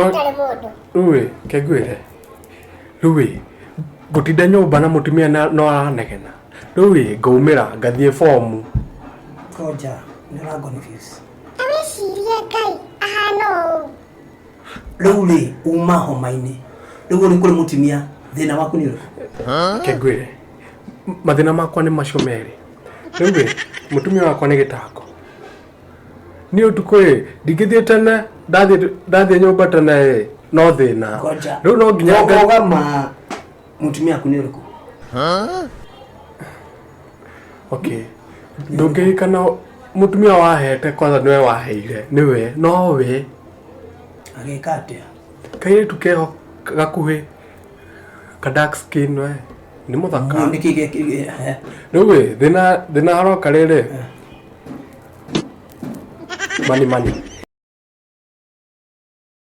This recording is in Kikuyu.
Ũtarĩ mũndũ. Rĩu ĩ, ke ngwĩre, rĩu ĩ, ngũtinda nyũmba na mũtumia na no aranegena. Rĩu ĩ, ngaumĩra ngathiĩ bomu. Ngoja, nĩ ũra confuse. Ta wĩcirie Ngai ahana ũũ. Rĩu rĩ, uma homa-inĩ. Rĩu ũrĩ kũrĩ mũtumia, thĩna waku nĩ ũrĩkũ? Ke ngwĩre, mathĩna makwa nĩ macio merĩ. Rĩu ĩ, mũtumia wakwa nĩ gĩtango. Niĩ ũtukũ ĩ, ndingĩthiĩ tene, ndathiĩ ndathiĩ nyũmba tene ĩ, no thĩna. Ngoja. Rĩu no nginya nga- Rũgama mũtumia waku nĩ ũrĩkũ? Okay. Ndũngĩhika na mũtumia wahete kwanza nĩwe waheire, nĩwe, nowe. Agĩka atĩa? Kairĩtu keho gakuhĩ, ka dark skin we, nĩ mũthaka. Nĩkĩ gĩkĩ? Rĩu ĩ, thĩna thĩna haroka rĩrĩ, mani mani.